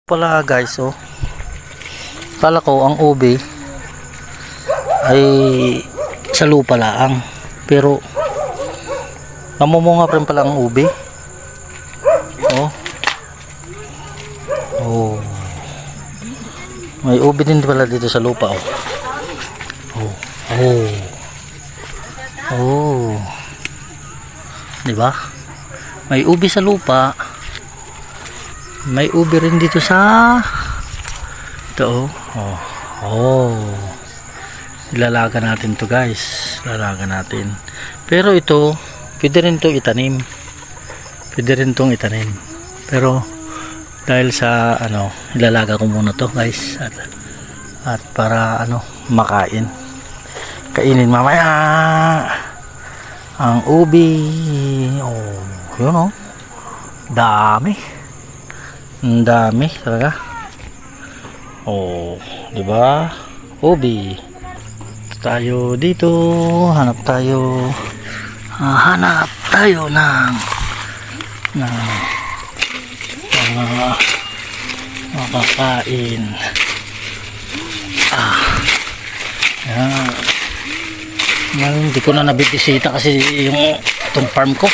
Pala guys, oh. Kala ko ang ube ay sa lupa laang. Pero namumunga pa rin pala ang ube. Oh. Oh. May ube din pala dito sa lupa, oh. Oh. Oh. Oh. 'Di ba? May ube sa lupa. May ube rin dito sa ito, oh. Oh. Ilalaga natin to guys. Ilalaga natin. Pero ito, pwede rin to itanim. Pwede rin tong itanim. Pero dahil sa ilalaga ko muna to guys at para makain. Kainin mamaya ang ubi. Oh, yun oh. Dami. Ang dami talaga. Oh, 'di ba? Ubi. Tayo dito, hanap tayo ng makakain. Yan. Hindi ko na nabibisita kasi itong farm ko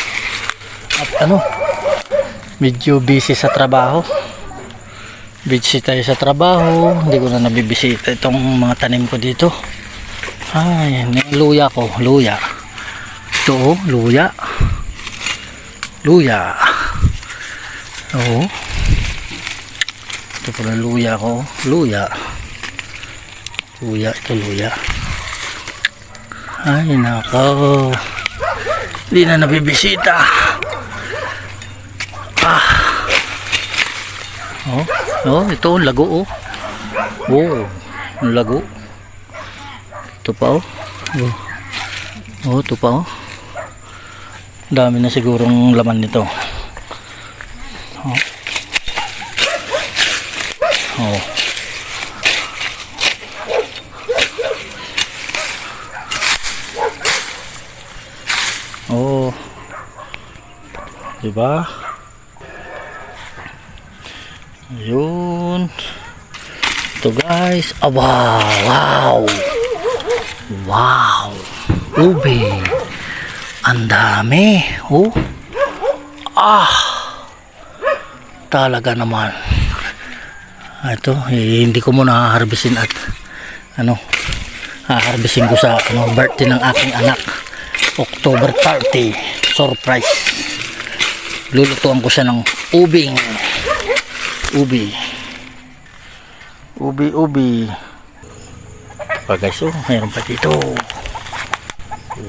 at medyo busy sa trabaho. Busy tayo sa trabaho, hindi ko na nabibisita itong mga tanim ko dito. Ay, luya ko, luya. Ito oh, luya. Luya. Oo. Ito pala luya ko, luya. Luya, ito luya. Ay, nako. Hindi na nabibisita. Oh, ito lago oh. Oh, lago. Ito pa oh. Oh, ito pa oh. Dami na sigurong laman nito. Oh. Oh. Oh. Diba? Yun. Ito guys. Wow. Wow. Ube. Ang dami. Oh. Talaga naman. Ito. Hindi ko muna haharbisin at haharbisin ko sa birthday ng aking anak. October 30. Surprise. Lulutuan ko siya ng ubing. Ubi. Pa guys, oh, mayroon pa dito.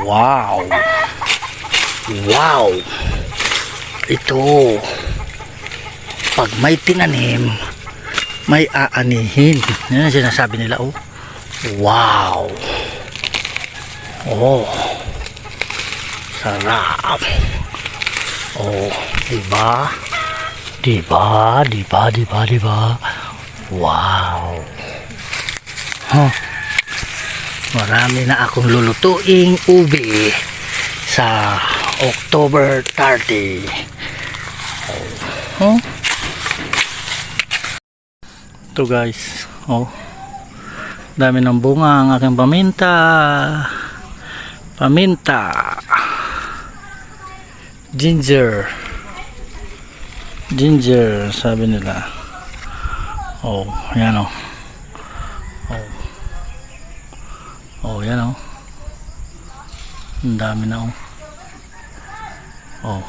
Wow. Ito. Pag may tinanim, may aanihin. Yan ang sinasabi nila, oh. Wow. Oh. Sarap. Oh, diba? Diba? Wow. Marami na akong lulutuing ubi sa October 30. Ito guys. Oh. Dami ng bunga ang aking paminta. Ginger, sabi nila. Oh, yan oh. Oh, yan oh. Ang dami na oh. Oh.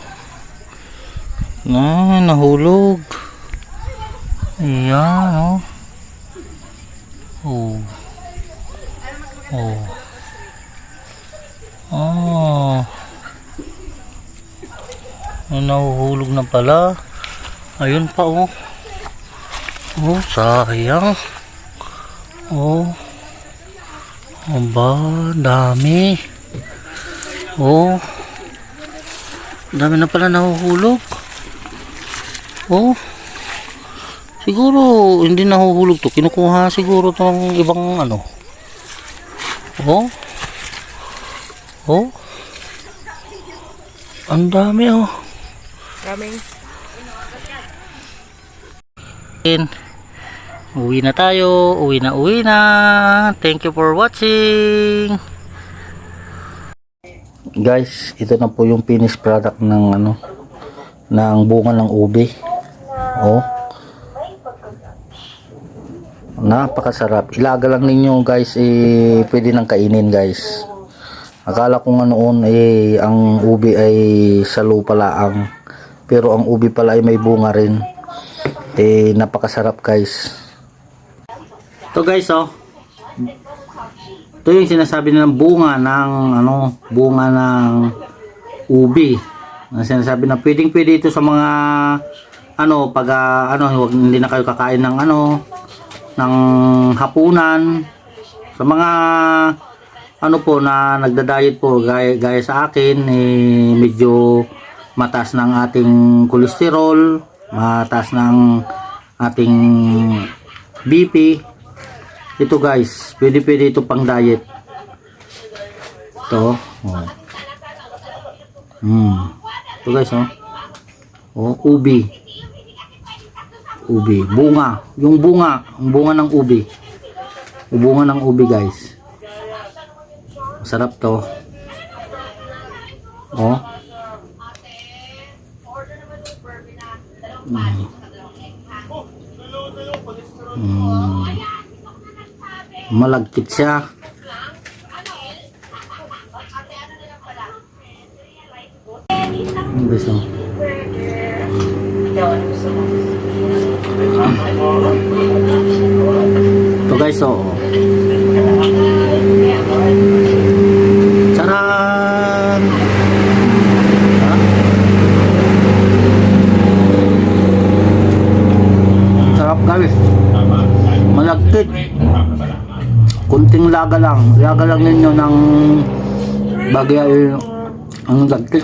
Nahulog. Yan oh. Nahuhulog na pala. Ayun pa oh. Oh, sayang. Oh. Aba, dami. Oh. Dami na pala nahuhulog. Oh. Siguro hindi nahuhulog to. Kinukuha siguro tong ibang Oh. Oh. Ang dami oh. Uwi na tayo. Uwi na. Thank you for watching. Guys, ito na po yung finished product ng ng bunga ng ube. Oh. Napakasarap. Ilaga lang ninyo guys, pwede nang kainin guys. Akala ko nga noon ang ube ay sa lupa laang. Pero ang ube pala ay may bunga rin. Napakasarap guys. Ito guys, oh. Ito yung sinasabi nilang bunga ng bunga ng ubi. Ang sinasabi na pwedeng-pwede ito sa mga pag hindi na kayo kakain ng ng hapunan. Sa mga po na nagda-diet po gaya sa akin, medyo mataas ng ating kolesterol, mataas ng ating BP. Ito guys, pwede ito pang diet. Ito, ito guys, ubi. Bunga, yung bunga ng ubi. Bunga ng ubi guys. Masarap to. Malagkit siya. Guys, ito guys, Charan! Sarap guys. Malagkit. Kunting laga lang ninyo ng bagay ang lagkit.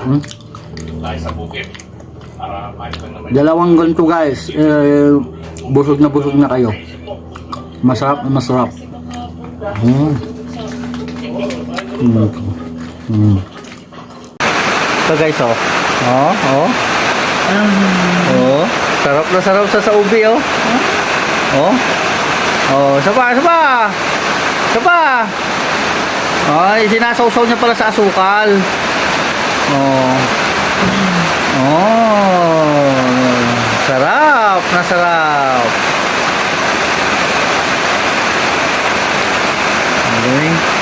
Dalawang ganito guys, busog na kayo. Masarap. Ito guys, sarap sa ubi, saba. Ay, sinasawsaw niya pala sa asukal. Sarap. Okay.